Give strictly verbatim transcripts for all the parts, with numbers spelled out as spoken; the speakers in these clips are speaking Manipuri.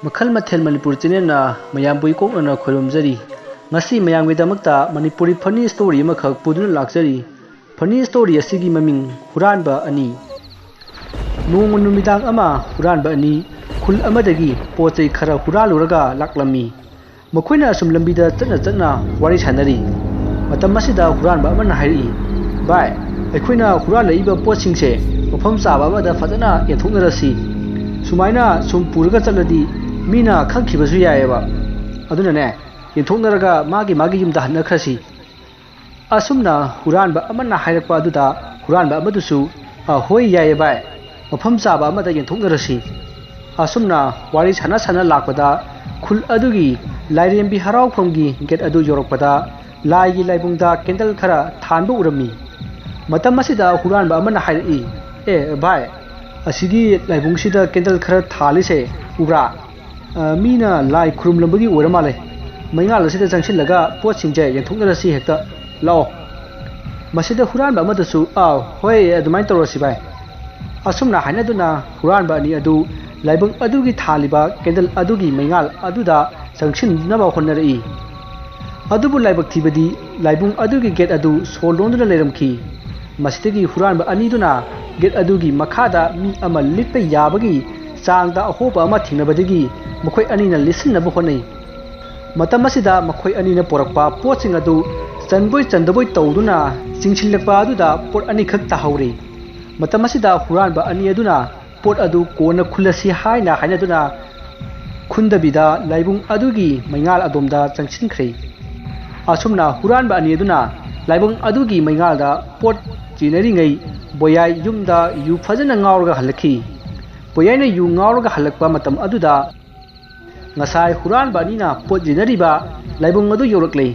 ꯃꯈꯜ ꯃꯊꯦꯜ ꯃꯅꯤꯄꯨꯔ ꯆꯦꯅꯦꯜꯅ ꯃꯌꯥꯝꯕꯨ ꯏꯀꯣꯛꯅꯅ ꯈꯣꯏꯔꯨꯝꯖꯔꯤ꯫ ꯉꯁꯤ ꯃꯌꯥꯝꯒꯤꯗꯃꯛꯇ ꯃꯅꯤꯄꯨꯔꯤ ꯐꯅꯤ ꯁ꯭ꯇꯣꯔꯤ ꯑꯃꯈꯛ ꯄꯨꯗꯨꯅ ꯂꯥꯛꯆꯔꯤ꯫ ꯐꯅꯤ ꯁ꯭ꯇꯣꯔꯤ ꯑꯁꯤꯒꯤ ꯃꯃꯤꯡ ꯍꯨꯔꯥꯟꯕ ꯑꯅꯤ꯫ ꯅꯣꯡꯃ ꯅꯨꯃꯤꯗꯥꯡ ꯑꯃ ꯍꯨꯔꯥꯟꯕ ꯑꯅꯤ ꯈꯨꯜ ꯑꯃꯗꯒꯤ ꯄꯣꯠ ꯆꯩ ꯈꯔ ꯍꯨꯔꯥꯜꯂꯨꯔꯒ ꯂꯥꯛꯂꯝꯃꯤ꯫ ꯃꯈꯣꯏꯅ ꯑꯁꯨꯝ ꯂꯝꯕꯤꯗ ꯆꯠꯅ ꯆꯠꯅ ꯋꯥꯔꯤ ꯁꯥꯟꯅꯔꯤ꯫ ꯃꯇꯝ ꯑꯁꯤꯗ ꯍꯨꯔꯥꯟꯕ ꯑꯃꯅ ꯍꯥꯏꯔꯛꯏ, "ꯚꯥꯏ, ꯑꯩꯈꯣꯏꯅ ꯍꯨꯔꯥꯜꯂꯛꯏꯕ ꯄꯣꯠꯁꯤꯡꯁꯦ ꯃꯐꯝ ꯆꯥꯕ ꯑꯃꯗ ꯐꯖꯅ ꯌꯦꯟꯊꯣꯛꯅꯔꯁꯤ꯫ ꯁꯨꯃꯥꯏꯅ ꯁꯨꯝ ꯄꯨꯔꯒ ꯆꯠꯂꯗꯤ ꯃꯤꯅ ꯈꯪꯈꯤꯕꯁꯨ ꯌꯥꯏꯑꯕ꯫ ꯑꯗꯨꯅꯅꯦ, ꯌꯦꯟꯊꯣꯛꯅꯔꯒ ꯃꯥꯒꯤ ꯃꯥꯒꯤ ꯌꯨꯝꯗ ꯍꯟꯅꯈ꯭ꯔꯁꯤ"꯫ ꯑꯁꯨꯝꯅ ꯍꯨꯔꯥꯟꯕ ꯑꯃꯅ ꯍꯥꯏꯔꯛꯄ ꯑꯗꯨꯗ ꯍꯨꯔꯥꯟꯕ ꯑꯃꯗꯨꯁꯨ, "ꯑ, ꯍꯣꯏ, ꯌꯥꯏꯌꯦ ꯚꯥꯏ, ꯃꯐꯝ ꯆꯥꯕ ꯑꯃꯗ ꯌꯦꯟꯊꯣꯛꯅꯔꯁꯤ"꯫ ꯑꯁꯨꯝꯅ ꯋꯥꯔꯤ ꯁꯥꯟꯅ ꯁꯥꯟꯅ ꯂꯥꯛꯄꯗ ꯈꯨꯜ ꯑꯗꯨꯒꯤ ꯂꯥꯏꯔꯦꯝꯕꯤ ꯍꯔꯥꯎꯐꯝꯒꯤ ꯒꯦꯠ ꯑꯗꯨ ꯌꯧꯔꯛꯄꯗ ꯂꯥꯏꯒꯤ ꯂꯥꯏꯕꯨꯡꯗ ꯀꯦꯟꯗꯜ ꯈꯔ ꯊꯥꯟꯕ ꯎꯔꯝꯃꯤ꯫ ꯃꯇꯝ ꯑꯁꯤꯗ ꯍꯨꯔꯥꯟꯕ ꯑꯃꯅ ꯍꯥꯏꯔꯛꯏ, "ꯑꯦ ꯚꯥꯏ, ꯑꯁꯤꯒꯤ ꯂꯥꯏꯕꯨꯡꯁꯤꯗ ꯀꯦꯟꯗꯜ ꯈꯔ ꯊꯥꯜꯂꯤꯁꯦ ꯎꯕ꯭ꯔꯥ? ꯑ, ꯃꯤꯅ ꯂꯥꯏ ꯈꯨꯔꯨꯝꯂꯝꯕꯒꯤ ꯑꯣꯏꯔ ꯃꯥꯜꯂꯦ꯫ ꯃꯩꯉꯥꯜ ꯑꯁꯤꯗ ꯆꯪꯁꯤꯜꯂꯒ ꯄꯣꯠꯁꯤꯡꯁꯦ ꯌꯦꯟꯊꯣꯛꯅꯔꯁꯤ ꯍꯦꯛꯇ꯫ ꯂꯥꯛꯑꯣ"꯫ ꯃꯁꯤꯗ ꯍꯨꯔꯥꯟꯕ ꯑꯃꯗꯨꯁꯨ, "ꯑꯥꯎ, ꯍꯣꯏ, ꯑꯗꯨꯃꯥꯏꯅ ꯇꯧꯔꯁꯤ ꯚꯥꯏ"꯫ ꯑꯁꯨꯝꯅ ꯍꯥꯏꯅꯗꯨꯅ ꯍꯨꯔꯥꯟꯕ ꯑꯅꯤ ꯑꯗꯨ ꯂꯥꯏꯕꯨꯡ ꯑꯗꯨꯒꯤ ꯊꯥꯜꯂꯤꯕ ꯀꯦꯟꯗꯜ ꯑꯗꯨꯒꯤ ꯃꯩꯉꯥꯜ ꯑꯗꯨꯗ ꯆꯪꯁꯤꯟꯅꯕ ꯍꯣꯠꯅꯔꯛꯏ꯫ ꯑꯗꯨꯕꯨ ꯂꯥꯏꯕꯛ ꯊꯤꯕꯗꯤ ꯂꯥꯏꯕꯨꯡ ꯑꯗꯨꯒꯤ ꯒꯦꯠ ꯑꯗꯨ ꯁꯣ ꯂꯣꯟꯗꯨꯅ ꯂꯩꯔꯝꯈꯤ꯫ ꯃꯁꯤꯗꯒꯤ ꯍꯨꯔꯥꯟꯕ ꯑꯅꯤꯗꯨꯅ ꯒꯦꯠ ꯑꯗꯨꯒꯤ ꯃꯈꯥꯗ ꯃꯤ ꯑꯃ ꯂꯤꯠꯄ ꯌꯥꯕꯒꯤ ꯆꯥꯡꯗ ꯑꯍꯣꯕ ꯑꯃ ꯊꯦꯡꯅꯕꯗꯒꯤ ꯃꯈꯣꯏ ꯑꯅꯤꯅ ꯂꯤꯠꯁꯤꯟꯅꯕ ꯍꯣꯠꯅꯩ꯫ ꯃꯇꯝ ꯑꯁꯤꯗ ꯃꯈꯣꯏ ꯑꯅꯤꯅ ꯄꯨꯔꯛꯄ ꯄꯣꯠꯁꯤꯡ ꯑꯗꯨ ꯆꯟꯕꯣꯏ ꯆꯟꯗꯕꯣꯏ ꯇꯧꯗꯨꯅ ꯆꯤꯡꯁꯤꯜꯂꯛꯄ ꯑꯗꯨꯗ ꯄꯣꯠ ꯑꯅꯤꯈꯛ ꯇꯥꯍꯧꯔꯤ꯫ ꯃꯇꯝ ꯑꯁꯤꯗ ꯍꯨꯔꯥꯟꯕ ꯑꯅꯤ ꯑꯗꯨꯅ ꯄꯣꯠ ꯑꯗꯨ ꯀꯣꯟꯅ ꯈꯨꯜꯂꯁꯤ ꯍꯥꯏꯅ ꯍꯥꯏꯅꯗꯨꯅ ꯈꯨꯟꯗꯕꯤꯗ ꯂꯥꯏꯕꯨꯡ ꯑꯗꯨꯒꯤ ꯃꯩꯉꯥꯜ ꯑꯗꯣꯝꯗ ꯆꯪꯁꯤꯟꯈ꯭ꯔꯦ꯫ ꯑꯁꯨꯝꯅ ꯍꯨꯔꯥꯟꯕ ꯑꯅꯤ ꯑꯗꯨꯅ ꯂꯥꯏꯕꯨꯡ ꯑꯗꯨꯒꯤ ꯃꯩꯉꯥꯜꯗ ꯄꯣꯠ ꯆꯦꯟꯅꯔꯤꯉꯩ ꯕꯣꯌꯥꯏ ꯌꯨꯝꯗ ꯌꯨ ꯐꯖꯅ ꯉꯥꯎꯔꯒ ꯍꯜꯂꯛꯈꯤ꯫ ꯕꯣꯌꯥꯏꯅ ꯌꯨ ꯉꯥꯎꯔꯒ ꯍꯜꯂꯛꯄ ꯃꯇꯝ ꯑꯗꯨꯗ ꯉꯁꯥꯏ ꯍꯨꯔꯥꯟꯕ ꯑꯅꯤꯅ ꯄꯣꯠ ꯌꯦꯟꯅꯔꯤꯕ ꯂꯥꯏꯕꯨꯡ ꯑꯗꯨ ꯌꯧꯔꯛꯂꯦ꯫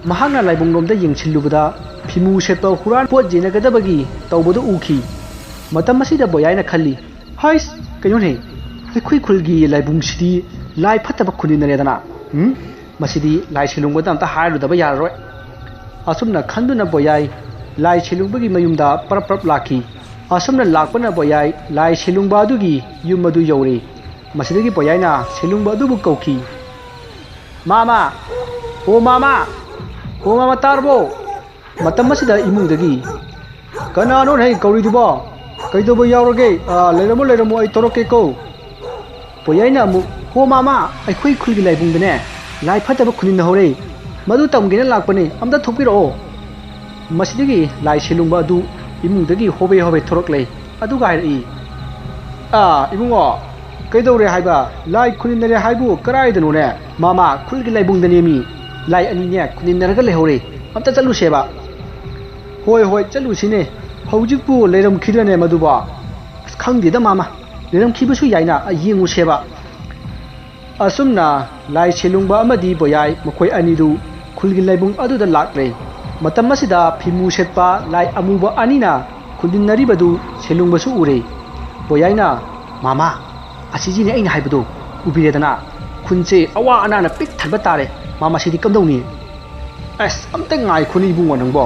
ꯃꯍꯥꯛꯅ ꯂꯥꯏꯕꯨꯡꯂꯣꯝꯗ ꯌꯦꯡꯁꯤꯜꯂꯨꯕꯗ ꯐꯤꯃꯨ ꯁꯦꯠꯄ ꯍꯨꯔꯥꯟ ꯄꯣꯠ ꯌꯦꯟꯅꯒꯗꯕꯒꯤ ꯇꯧꯕꯗꯨ ꯎꯈꯤ꯫ ꯃꯇꯝ ꯑꯁꯤꯗ ꯕꯣꯌꯥꯏꯅ ꯈꯜꯂꯤ, "ꯍꯩꯁ, ꯀꯩꯅꯣꯅꯦ, ꯑꯩꯈꯣꯏ ꯈꯨꯜꯒꯤ ꯂꯥꯏꯕꯨꯡꯁꯤꯗꯤ ꯂꯥꯏ ꯐꯠꯇꯕ ꯈꯨꯟꯅꯤꯟꯅꯔꯦꯗꯅ꯫ ꯎꯝ? ꯃꯁꯤꯗꯤ ꯂꯥꯏ ꯁꯦꯂꯨꯡꯕꯗ ꯑꯝꯇ ꯍꯥꯏꯔꯨꯗꯕ ꯌꯥꯔꯔꯣꯏ"꯫ ꯑꯁꯨꯝꯅ ꯈꯟꯗꯨꯅ ꯕꯣꯌꯥꯏ ꯂꯥꯏ ꯁꯦꯂꯨꯡꯕꯒꯤ ꯃꯌꯨꯝꯗ ꯄꯔꯞ ꯄꯔꯞ ꯂꯥꯛꯈꯤ꯫ ꯑꯁꯨꯝꯅ ꯂꯥꯛꯄꯅ ꯕꯣꯌꯥꯏ ꯂꯥꯏ ꯁꯦꯂꯨꯡꯕ ꯑꯗꯨꯒꯤ ꯌꯨꯝ ꯑꯗꯨ ꯌꯧꯔꯦ꯫ ꯃꯁꯤꯗꯒꯤ ꯄꯣꯌꯥꯏꯅ ꯁꯦꯂꯨꯡꯕ ꯑꯗꯨꯕꯨ ꯀꯧꯈꯤ꯫ "ꯃꯥꯃꯥ! ꯑꯣ ꯃꯥꯃꯥ! ꯑꯣ ꯃꯥꯃꯥ, ꯇꯥꯔꯕꯣ?" ꯃꯇꯝ ꯑꯁꯤꯗ ꯏꯃꯨꯡꯗꯒꯤ, "ꯀꯅꯥꯅꯣ ꯍꯦꯛ ꯀꯧꯔꯤꯗꯨꯕꯣ? ꯀꯩꯗꯧꯕ ꯌꯥꯎꯔꯒꯦ? ꯑꯥ, ꯂꯩꯔꯝꯃꯣ, ꯂꯩꯔꯝꯃꯣ, ꯑꯩ ꯊꯣꯔꯛꯀꯦꯀꯣ꯫" ꯄꯣꯌꯥꯏꯅ ꯑꯃꯨꯛ, "ꯍꯣ ꯃꯥꯃꯥ, ꯑꯩꯈꯣꯏ ꯈꯨꯜꯒꯤ ꯂꯥꯏꯕꯨꯡꯗꯅꯦ ꯂꯥꯏ ꯐꯠꯇꯕ ꯈꯨꯅꯤꯟꯅꯍꯧꯔꯦ꯫ ꯃꯗꯨ ꯇꯝꯒꯦꯅ ꯂꯥꯛꯄꯅꯦ, ꯑꯝꯇ ꯊꯣꯛꯄꯤꯔꯛꯑꯣ꯫" ꯃꯁꯤꯗꯒꯤ ꯂꯥꯏ ꯁꯦꯂꯨꯡꯕ ꯑꯗꯨ ꯏꯃꯨꯡꯗꯒꯤ ꯍꯣꯕꯦ ꯍꯣꯕꯦ ꯊꯣꯔꯛꯂꯦ꯫ ꯑꯗꯨꯒ ꯍꯥꯏꯔꯛꯏ, "ꯑꯥ, ꯏꯕꯨꯡꯉꯣ, ꯀꯩꯗꯧꯔꯦ ꯍꯥꯏꯕ? ꯂꯥꯏ ꯈꯨꯅꯤꯟꯅꯔꯦ ꯍꯥꯏꯕꯨ ꯀꯗꯥꯏꯗꯅꯣꯅꯦ?" "ꯃꯥꯃꯥ, ꯈꯨꯜꯒꯤ ꯂꯥꯏꯕꯨꯡꯗꯅꯦꯃꯤ꯫ ꯂꯥꯏ ꯑꯅꯤꯅꯦ ꯈꯨꯅꯤꯟꯅꯔꯒ ꯂꯩꯍꯧꯔꯦ꯫ ꯑꯝꯇ ꯆꯠꯂꯨꯁꯦꯕ꯫" "ꯍꯣꯏ, ꯍꯣꯏ, ꯆꯠꯂꯨꯁꯤꯅꯦ꯫ ꯍꯧꯖꯤꯛꯄꯨ ꯂꯩꯔꯝꯈꯤꯗ꯭ꯔꯅꯦ ꯃꯗꯨꯕꯣ?" "ꯑꯁ, ꯈꯪꯗꯦꯗ ꯃꯥꯃꯥ, ꯂꯩꯔꯝꯈꯤꯕꯁꯨ ꯌꯥꯏꯅ, ꯌꯦꯡꯉꯨꯁꯦꯕ꯫" ꯑꯁꯨꯝꯅ ꯂꯥꯏ ꯁꯦꯂꯨꯡꯕ ꯑꯃꯗꯤ ꯕꯣꯌꯥꯏ ꯃꯈꯣꯏ ꯑꯅꯤꯗꯨ ꯈꯨꯜꯒꯤ ꯂꯥꯏꯕꯨꯡ ꯑꯗꯨꯗ ꯂꯥꯛꯂꯦ꯫ ꯃꯇꯝ ꯑꯁꯤꯗ ꯐꯤꯃꯨ ꯁꯦꯠꯄ ꯂꯥꯏ ꯑꯃꯨꯕ ꯑꯅꯤꯅ ꯈꯨꯟꯗꯤꯟꯅꯔꯤꯕꯗꯨ ꯁꯦꯂꯨꯡꯕꯁꯨ ꯎꯔꯦ꯫ ꯕꯣꯌꯥꯏꯅ, "ꯃꯥꯃꯥ, ꯑꯁꯤꯒꯤꯅꯦ ꯑꯩꯅ ꯍꯥꯏꯕꯗꯣ, ꯎꯕꯤꯔꯦꯗꯅ? ꯈꯨꯟꯁꯦ ꯑꯋꯥ ꯑꯅꯥꯅ ꯄꯤꯛ ꯊꯟꯕ ꯇꯥꯔꯦ꯫ ꯃꯥꯃꯥ, ꯁꯤꯗꯤ ꯀꯝꯗꯧꯅꯤ?" "ꯑꯁ, ꯑꯝꯇ ꯉꯥꯏꯈꯣꯅꯦ ꯏꯕꯨꯡꯉꯣ ꯅꯪꯕꯣ꯫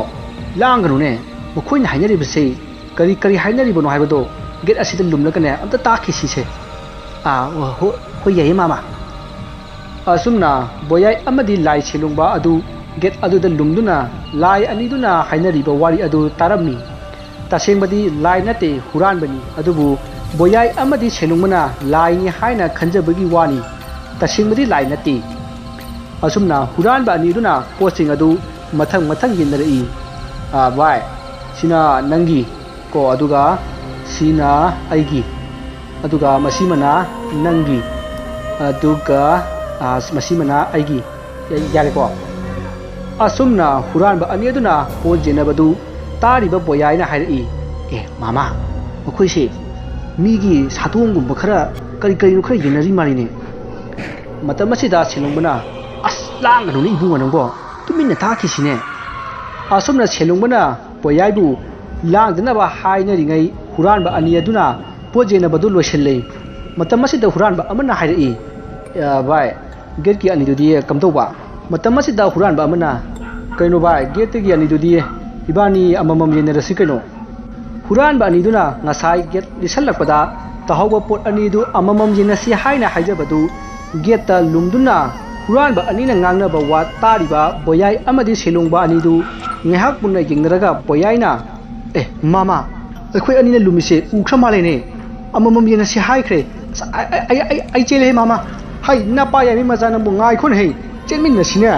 ꯂꯥꯡꯒꯅꯨꯅꯦ꯫ ꯃꯈꯣꯏꯅ ꯍꯥꯏꯅꯔꯤꯕꯁꯦ ꯀꯔꯤ ꯀꯔꯤ ꯍꯥꯏꯅꯔꯤꯕꯅꯣ ꯍꯥꯏꯕꯗꯣ ꯒꯦꯠ ꯑꯁꯤꯗ ꯂꯨꯝꯂꯒꯅꯦ ꯑꯝꯇ ꯇꯥꯈꯤꯁꯤꯁꯦ꯫" "ꯑꯥ, ꯍꯣ-, ꯍꯣꯏ, ꯌꯥꯏꯌꯦ ꯃꯥꯃꯥ꯫" ꯑꯁꯨꯝꯅ ꯕꯣꯌꯥꯏ ꯑꯃꯗꯤ ꯂꯥꯏ ꯁꯦꯂꯨꯡꯕ ꯑꯗꯨ ꯒꯦꯠ ꯑꯗꯨꯗ ꯂꯨꯝꯗꯨꯅ ꯂꯥꯏ ꯑꯅꯤꯗꯨꯅ ꯍꯥꯏꯅꯔꯤꯕ ꯋꯥꯔꯤ ꯑꯗꯨ ꯇꯥꯔꯝꯃꯤ꯫ ꯇꯁꯦꯡꯕꯗꯤ ꯂꯥꯏ ꯅꯠꯇꯦ ꯍꯨꯔꯥꯟꯕꯅꯤ, ꯑꯗꯨꯕꯨ ꯕꯣꯌꯥꯏ ꯑꯃꯗꯤ ꯁꯦꯂꯨꯡꯕꯅ ꯂꯥꯏꯅꯤ ꯍꯥꯏꯅ ꯈꯟꯖꯕꯒꯤ ꯋꯥꯅꯤ꯫ ꯇꯁꯦꯡꯕꯗꯤ ꯂꯥꯏ ꯅꯠꯇꯦ꯫ ꯑꯁꯨꯝꯅ ꯍꯨꯔꯥꯟꯕ ꯑꯅꯤꯗꯨꯅ ꯄꯣꯠꯁꯤꯡ ꯑꯗꯨ ꯃꯊꯪ ꯃꯊꯪ ꯌꯦꯟꯅꯔꯛꯏ꯫ "ꯑꯥ, ꯚꯥꯏ, ꯁꯤꯅ ꯅꯪꯒꯤ ꯀꯣ, ꯑꯗꯨꯒ ꯁꯤꯅ ꯑꯩꯒꯤ, ꯑꯗꯨꯒ ꯃꯁꯤꯃꯅ ꯅꯪꯒꯤ, ꯑꯗꯨꯒ, ꯑꯥ, ꯃꯁꯤꯃꯅ ꯑꯩꯒꯤ꯫ ꯌꯥ-, ꯌꯥꯔꯦꯀꯣ?" ꯑꯁꯨꯝꯅ ꯍꯨꯔꯥꯟꯕ ꯑꯅꯤ ꯑꯗꯨꯅ ꯄꯣꯠ ꯌꯦꯟꯅꯕꯗꯨ ꯇꯥꯔꯤꯕ ꯕꯣꯌꯥꯏꯅ ꯍꯥꯏꯔꯛꯏ, "ꯑꯦ, ꯃꯥꯃꯥ, ꯃꯈꯣꯏꯁꯦ ꯃꯤꯒꯤ ꯁꯥꯗꯣꯡꯒꯨꯝꯕ ꯈꯔ, ꯀꯔꯤ ꯀꯔꯤꯅꯣ ꯈꯔ ꯌꯦꯟꯅꯔꯤ ꯃꯥꯜꯂꯤꯅꯦ꯫" ꯃꯇꯝ ꯑꯁꯤꯗ ꯁꯦꯂꯨꯡꯕꯅ, "ꯑꯁ, ꯂꯥꯡꯒꯅꯨꯅꯦ ꯏꯕꯨꯡꯉꯣ ꯅꯪꯕꯣ, ꯇꯨꯃꯤꯟꯅ ꯇꯥꯈꯤꯁꯤꯅꯦ꯫" ꯑꯁꯨꯝꯅ ꯁꯦꯂꯨꯡꯕꯅ ꯕꯣꯌꯥꯏꯕꯨ ꯂꯥꯡꯗꯅꯕ ꯍꯥꯏꯅꯔꯤꯉꯩ ꯍꯨꯔꯥꯟꯕ ꯑꯅꯤ ꯑꯗꯨꯅ ꯄꯣꯠ ꯌꯦꯟꯅꯕꯗꯨ ꯂꯣꯏꯁꯤꯜꯂꯦ꯫ ꯃꯇꯝ ꯑꯁꯤꯗ ꯍꯨꯔꯥꯟꯕ ꯑꯃꯅ ꯍꯥꯏꯔꯛꯏ, "ꯑ, ꯚꯥꯏ, ꯒꯦꯠꯀꯤ ꯑꯅꯤꯗꯨꯗꯤ ꯀꯝꯗꯧꯕ?" ꯃꯇꯝ ꯑꯁꯤꯗ ꯍꯨꯔꯥꯟꯕ ꯑꯃꯅ, "ꯀꯩꯅꯣ ꯚꯥꯏ, ꯒꯦꯠꯇꯒꯤ ꯑꯅꯤꯗꯨꯗꯤ ꯏꯕꯥꯅꯤ ꯑꯃꯃꯝ ꯌꯦꯟꯅꯔꯁꯤ ꯀꯩꯅꯣ?" ꯍꯨꯔꯥꯟꯕ ꯑꯅꯤꯗꯨꯅ ꯉꯁꯥꯏ ꯒꯦꯠ ꯂꯤꯁꯜꯂꯛꯄꯗ ꯇꯥꯍꯧꯕ ꯄꯣꯠ ꯑꯅꯤꯗꯨ ꯑꯃꯃꯝ ꯌꯦꯡꯅꯁꯤ ꯍꯥꯏꯅ ꯍꯥꯏꯖꯕꯗꯨ, ꯒꯦꯠꯇ ꯂꯨꯝꯗꯨꯅ ꯍꯨꯔꯥꯟꯕ ꯑꯅꯤꯅ ꯉꯥꯡꯅꯕ ꯋꯥ ꯇꯥꯔꯤꯕ ꯕꯣꯌꯥꯏ ꯑꯃꯗꯤ ꯁꯦꯂꯨꯡꯕ ꯑꯅꯤꯗꯨ ꯉꯥꯏꯍꯥꯛ ꯃꯨꯟꯅ ꯌꯦꯡꯅꯔꯒ ꯕꯣꯌꯥꯏꯅ, "ꯑꯦ ꯃꯥꯃꯥ, ꯑꯩꯈꯣꯏ ꯑꯅꯤꯅ ꯂꯨꯝꯃꯤꯁꯦ ꯎꯈ꯭ꯔ ꯃꯥꯜꯂꯦꯅꯦ꯫ ꯑꯃꯃꯝ ꯌꯦꯡꯅꯁꯤ ꯍꯥꯏꯈ꯭ꯔꯦ꯫ ꯑꯁ, ꯑꯩ, ꯑꯩ, ꯑꯩ, ꯑꯩ ꯆꯦꯜꯂꯦꯍꯦ ꯃꯥꯃꯥ꯫ ꯍꯩ, ꯅꯄꯥ ꯌꯥꯏꯃꯤ ꯃꯆꯥ ꯅꯪꯕꯨ ꯉꯥꯏꯈꯣꯅꯦꯍꯦ꯫ ꯆꯦꯟꯃꯤꯟꯅꯁꯤꯅꯦ"꯫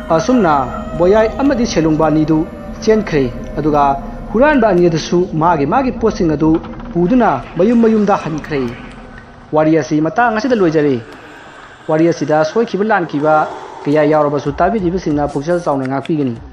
ꯑꯁꯨꯝꯅ ꯕꯣꯌꯥꯏ ꯑꯃꯗꯤ ꯁꯦꯂꯨꯡꯕ ꯑꯅꯤꯗꯨ ꯆꯦꯟꯈ꯭ꯔꯦ꯫ ꯑꯗꯨꯒ ꯍꯨꯔꯥꯟꯕ ꯑꯅꯤ ꯑꯗꯨꯁꯨ ꯃꯥꯒꯤ ꯃꯥꯒꯤ ꯄꯣꯠꯁꯤꯡ ꯑꯗꯨ ꯄꯨꯗꯨꯅ ꯃꯌꯨꯝ ꯃꯌꯨꯝꯗ ꯍꯟꯈ꯭ꯔꯦ꯫ ꯋꯥꯔꯤ ꯑꯁꯤ ꯃꯇꯥꯡ ꯑꯁꯤꯗ ꯂꯣꯏꯖꯔꯦ꯫ ꯋꯥꯔꯤ ꯑꯁꯤꯗ ꯁꯣꯏꯈꯤꯕ ꯂꯥꯟꯈꯤꯕ ꯀꯌꯥ ꯌꯥꯎꯔꯕꯁꯨ ꯇꯥꯕꯤꯔꯤꯕꯁꯤꯡꯅ ꯄꯨꯛꯆꯦꯜ ꯆꯥꯎꯅ ꯉꯥꯛꯄꯤꯒꯅꯤ꯫